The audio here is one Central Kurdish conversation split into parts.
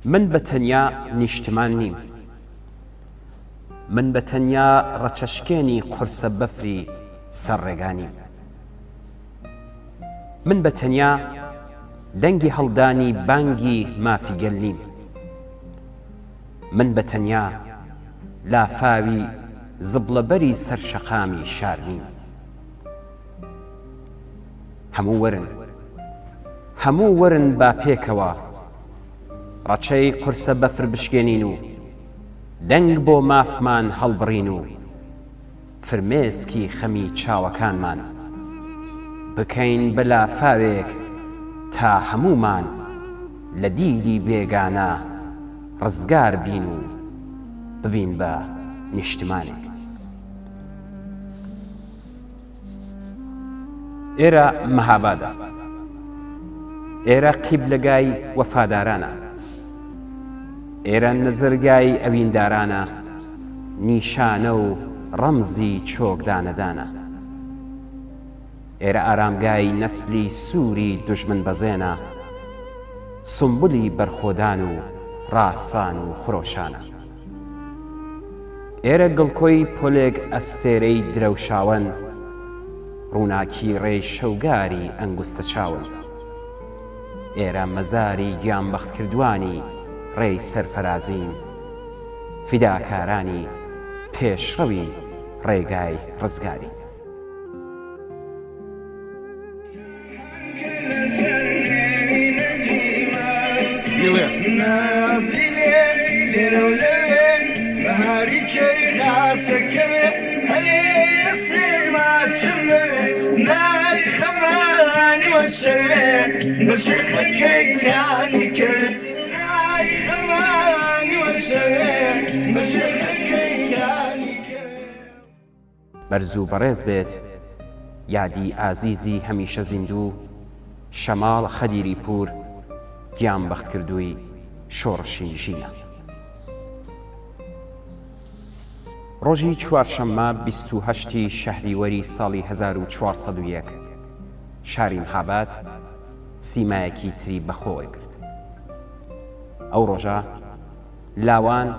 من بە تەنیا نیشتمان نیم. من بە تەنیا ڕەچەشکێنی قورسە بەفری سەر ڕێگا نیم. من بە تەنیا دەنگی هەڵدانی بانگی مافی گەل نیم. من بە تەنیا لافاوی زبڵەبەری سەر شەقامی شار نیم. هەموو وەرن هەموو وەرن با پێکەوە ڕەچەی قورسە بەفر بشکێنین و دەنگ بۆ مافمان هەڵبڕین و فرمێسکی خەمی چاوەکانمان بکەین بە لافاوێک تا هەموومان لە دیلی بێگانە ڕزگار بین و ببین بە نیشتمانێک. ئێرە مەهابادە. ئێرە قیبلەگای وەفادارانە. ئێرە نەزرگای ئەویندارانە، نیشانە و ڕەمزی چۆکدانەدانە. ئێرە ئارامگای نەسلی سووری دوژمنبەزێنە، سومبولی بەرخۆدان و ڕاسان و خرۆشانە. ئێرە گڵکۆی پۆلێک ئەستێرەی درەوشاوەن، ڕووناکی ڕێی شەوگاری ئەنگوستەچاون. ئێرە مەزاری گیانبەختکردووانی ڕێی سەرفەرازین، فیداکارانی پێشڕەوی ڕێگای ڕزگارین. بەرز و بەڕێز بێت یادی ئازیزی هەمیشە زیندوو شەماڵ خەدیری پوور گیان بەختکردووی شۆڕشی ژینا. ڕۆژی چوارشەممە 28 ی شەهریوەری ساڵی 1401 شاری مهاباد سیمایەکی تری بەخۆوە گرت. ئەو ڕۆژە لاوان،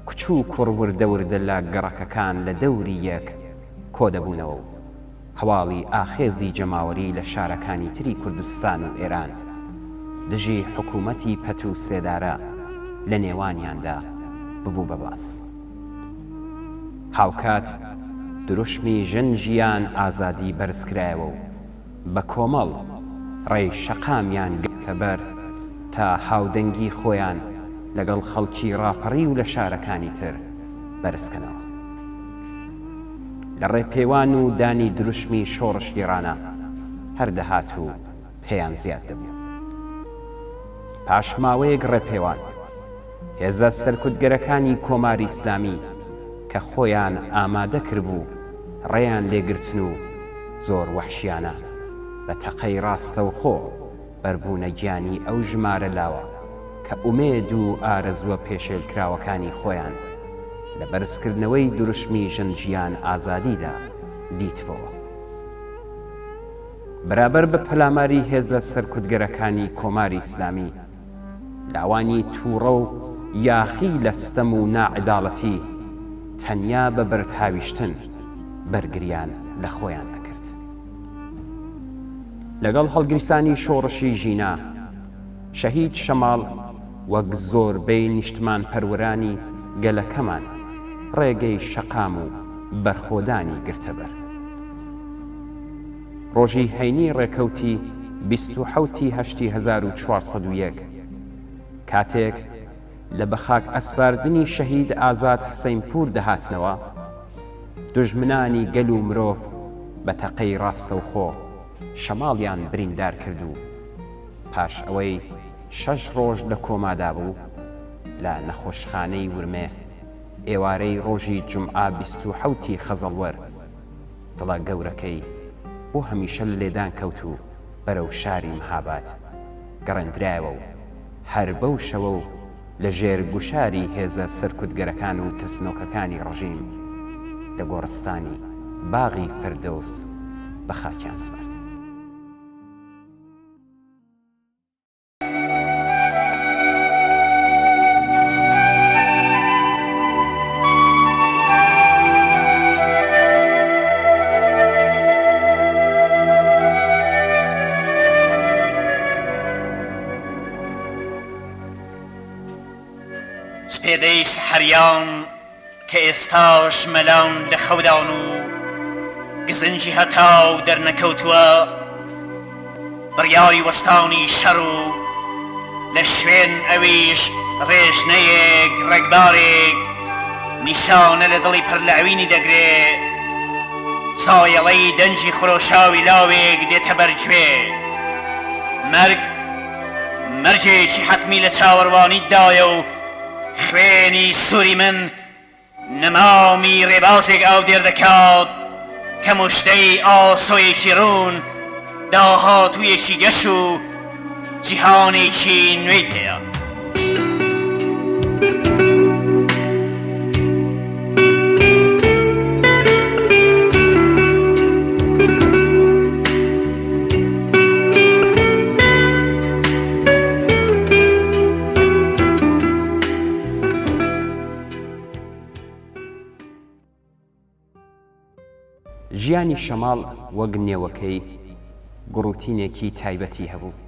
کچ و کوڕ وردە وردە لە گەڕەکەکان لە دەوری یەک کۆ دەبوونەوە و هەواڵی ئاخێزی جەماوەری لە شارەکانی تری کوردستان و ئێران دژی حکوومەتی پەت و سێدارە لە نێوانیاندا ببوو بە باس. هاوکات دروشمی ژن ژیان ئازادی بەرز کرایەوە و بە کۆمەڵ ڕێی شەقامیان گرتە بەر تا هاودەنگی خۆیان لەگەڵ خەڵکی ڕاپەڕیو لە شارەکانی تر بەرز کەنەوە. لە ڕێپێوان و دانی دروشمی شۆڕشگێڕانە هەر دەهات و پێیان زیاد دەبوو. پاش ماوەیەک ڕێپێوان، هێزە سەرکوتگەرەکانی کۆماری ئیسلامی کە خۆیان ئامادە کربوو ڕێیان لێ گرتن و زۆر وەحشیانە بە تەقەی ڕاستەوخۆ بەربوونە گیانی ئەو ژمارە لاوە کە ئومێد و ئارەزووە پێشێلکراوەکانی خۆیان لە بەرزکردنەوەی دروشمی ژن ژیان ئازادیدا دیتبۆوە. بەرابەر بە پەلاماری هێزە سەرکوتگەرەکانی کۆماری ئیسلامی، لاوانی تووڕە و یاخی لە ستەم و ناعەداڵەتی تەنیا بە بەرد هاویشتن بەرگریان لە خۆیان ئەکرد. لەگەڵ هەڵگیرسانی شۆڕشی ژینا، شەهید شەماڵ وەک زۆربەی نیشتمانپەروەرانی گەلەکەمان ڕێگەی شەقام و بەرخۆدانی گرتەبەر. ڕۆژی هەینی ڕێکەوتی 27 ی هەشتی 1401 کاتێک لە بەخاک ئەسپاردنی شەهید ئازاد حسەینپوور دەهاتنەوە، دوژمنانی گەل و مرۆڤ بە تەقەی ڕاستەوخۆ شەماڵیان بریندار کرد و پاش ئەوەی شەش ڕۆژ لە کۆمادا بوو لە نەخۆشخانەی ورمێ ئێوارەی ڕۆژی جومعە 27 ی خەزەڵوەر دڵە گەورەکەی بۆ هەمیشە لە لێدان کەوت و بەرەو شاری مهاباد گەڕێندرایەوە و هەر بەو شەوە و لە ژێر گوشاری هێزە سەرکوتگەرەکان و ترسنۆکەکانی ڕژیم لە گۆڕستانی باغی فردەوس بە خاکیان سپارد. سپێدەی سەحەریان کە ئێستاش مەلان لە خەودان و گزنگی هەتاو دەرنەکەوتووە، بڕیاری وەستانی شەڕ و لە شوێن ئەویش ڕێژنەیەک ڕەگبارێک نیشانە لە دڵی پڕ لە ئەوینی دەگرێ، زایەڵەی دەنگی خرۆشاوی لاوێک دێتە بەر گوێ. مەرگ مەرگێکی حەتمی لە چاوەڕوانیتدایە و خوێنی سووری من نەمامی ڕێبازێک ئاودێر دەکات کە مژدەی ئاسۆیەکی ڕوون، داهاتوویەکی گەش و جیهانێکی نوێی پێیە. ژیانی شەماڵ وەک نێوەکەی گوڕوتینێکی تایبەتی هەبوو.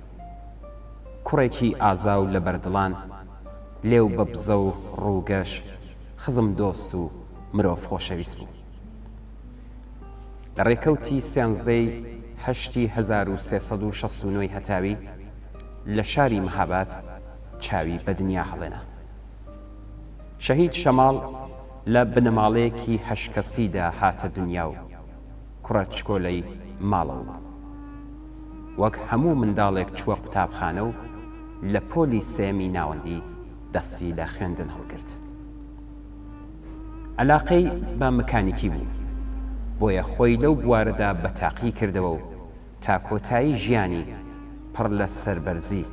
کوڕێکی ئازا و لەبەردڵان، لێو بە بزە و ڕووگەش، خزم دۆست و مرۆڤ خۆشەویست بوو. لە ڕێکەوتی سێنزدەی هەشتی 1369 ی هەتاوی لە شاری مهاباد چاوی بە دنیا هەڵێنا. شەهید شەماڵ لە بنەماڵەیەکی هەشت کەسیدا هاتە دنیا و کوڕە چکۆلەی ماڵەوە بوو. وەک هەموو منداڵێک چووە قوتابخانە و لە پۆلی سێیەمی ناوەندی دەستی لە خوێندن هەڵگرت. عەلاقەی بە مکانیکی بوو، بۆیە خۆی لەو بوارەدا بە تاقی کردەوە و تا کۆتایی ژیانی پڕ لە سەربەرزی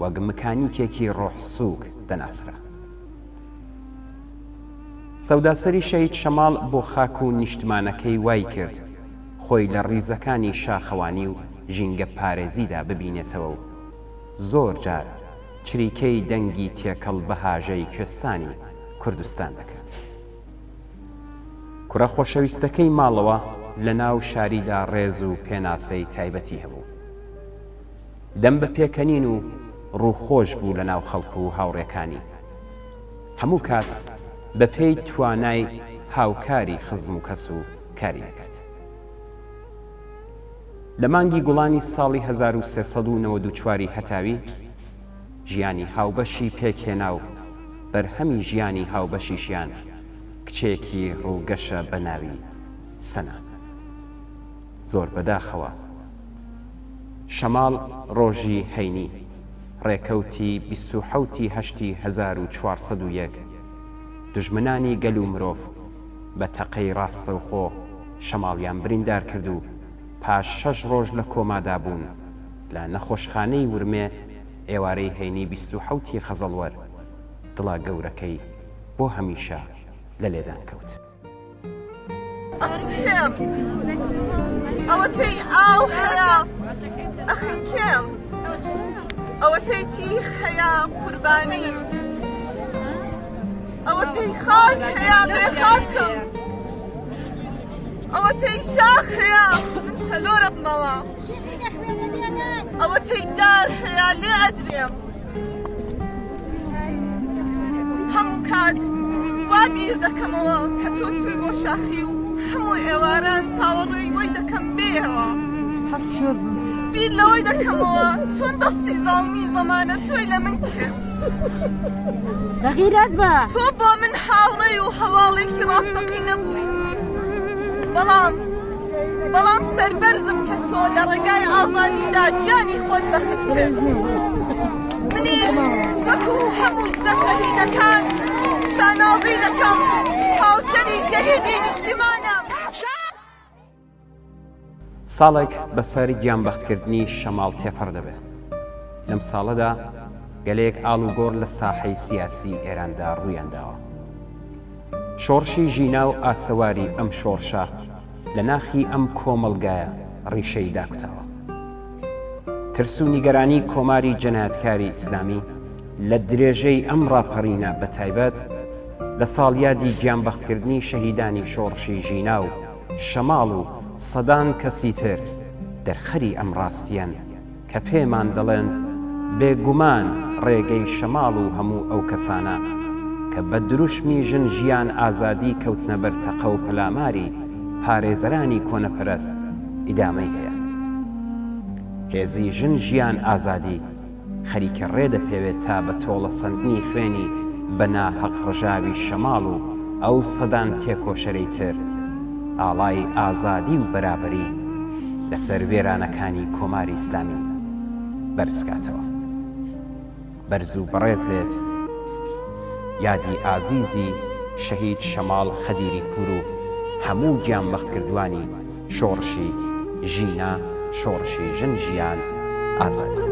وەک مکانیکێکی ڕۆح سووک دەناسرا. سەوداسەری شەهید شەماڵ بۆ خاک و نیشتمانەکەی وای کرد خۆی لە ڕیزەکانی شاخەوانی و ژینگە پارێزیدا ببینێتەوە و زۆر جار چریکەی دەنگی تێکەڵ بە هاژەی کوێستانی کوردستان دەکرد. کوڕە خۆشەویستەکەی ماڵەوە لە ناو شاریدا ڕێز و پێناسەی تایبەتی هەبوو. دەم بە پێکەنین و ڕووخۆش بوو لە ناو خەڵک و هاوڕێکانی. هەموو کات بە پێی توانای هاوکاری خزم و کەس و کاری دەکرد. لە مانگی گوڵانی ساڵی 1394 ی هەتاوی ژیانی هاوبەشی پێکهێنا و بەرهەمی ژیانی هاوبەشیشیان کچێکی ڕووگەشە بە ناوی سەنا. زۆر بەداخەوە شەماڵ ڕۆژی هەینی، ڕێکەوتی 27 ی هەشتی 1401، دوژمنانی گەل و مرۆڤ بە تەقەی ڕاستەوخۆ شەماڵیان بریندار کرد و پاش شەش ڕۆژ لە کۆمادا بوون لە نەخۆشخانەی ورمێ ئێوارەی هەینی 27 ی خەزەڵوەر دڵە گەورەکەی بۆ هەمیشە لە لێدان کەوت. ئەخنکێم ئەوەتەی ئاو هەیە ئەخنکێم ئەوەتەی تیخ هەیە قوربانیم ئەوەتەی خاک هەیە بێ خاکم ئەوەتەی شاخ هەیە من هەلۆرەبمەوە ئەوەتەی دار هەیە لێ ئەدرێم هەموو کات وا بیر دەکەمەوە کە تۆ چووی بۆ شاخی و هەموو ئێواران چاوەڕێی وەی دەکەم بێیەوە بیر لەوەی دەکەمەوە چۆن دەستی زاڵمی زەمانە تۆی لە من کرد بەغیرەت بە تۆ بۆ من هاوڕێی و هەواڵێکی ڕاستەقینە بووی بەڵام بەڵام سەربەرزم کە تۆ لە ڕێگای ئازادیدا گیانی خۆت بەخت کرد منیش وەکو هەموو ژنە شەهیدەکان شانازی دەکەم هاوسەری شەهیدی نیشتیمانم. ساڵێک بەسەر گیانبەختکردنی شەماڵ تێپەڕ دەبێ. لەم ساڵەدا گەلێک ئاڵوگۆڕ لە ساحەی سیاسی ئێراندا ڕوویان داوە. شۆڕشی ژینا و ئاسەواری ئەم شۆڕشە لە ناخی ئەم کۆمەڵگایە ڕیشەی داکوتاوە. ترس و نیگەرانی کۆماری جەنایەتکاری ئیسلامی لە درێژەی ئەم ڕاپەڕینە بە تایبەت لە ساڵیادی گیانبەختکردنی شەهیدانی شۆڕشی ژینا و شەماڵ و سەدان کەسی تر دەرخەری ئەم ڕاستییەن کە پێمان دەڵێن بێ گومان ڕێگەی شەماڵ و هەموو ئەو کەسانە. کە بە دروشمی ژن ژیان ئازادی کەوتنە بەر تەقە و پەلاماری پارێزەرانی کۆنەپەرەست ئیدامەی هەیە. هێزی ژن ژیان ئازادی خەریکە ڕێ دەپێوێت تا بە تۆڵە سەندنی خوێنی بە ناهەق ڕژاوی شەماڵ و ئەو سەدان تێکۆشەرەی تر ئاڵای ئازادی و بەرابەری لەسەر وێرانەکانی کۆماری ئیسلامی بەرزکاتەوە. بەرز و بەڕێز بێت یادی ئازیزی شەهید شەماڵ خەدیری پوور و هەموو گیانبەختکردووانی شۆڕشی ژینا، شۆڕشی ژن ژیان ئازادی.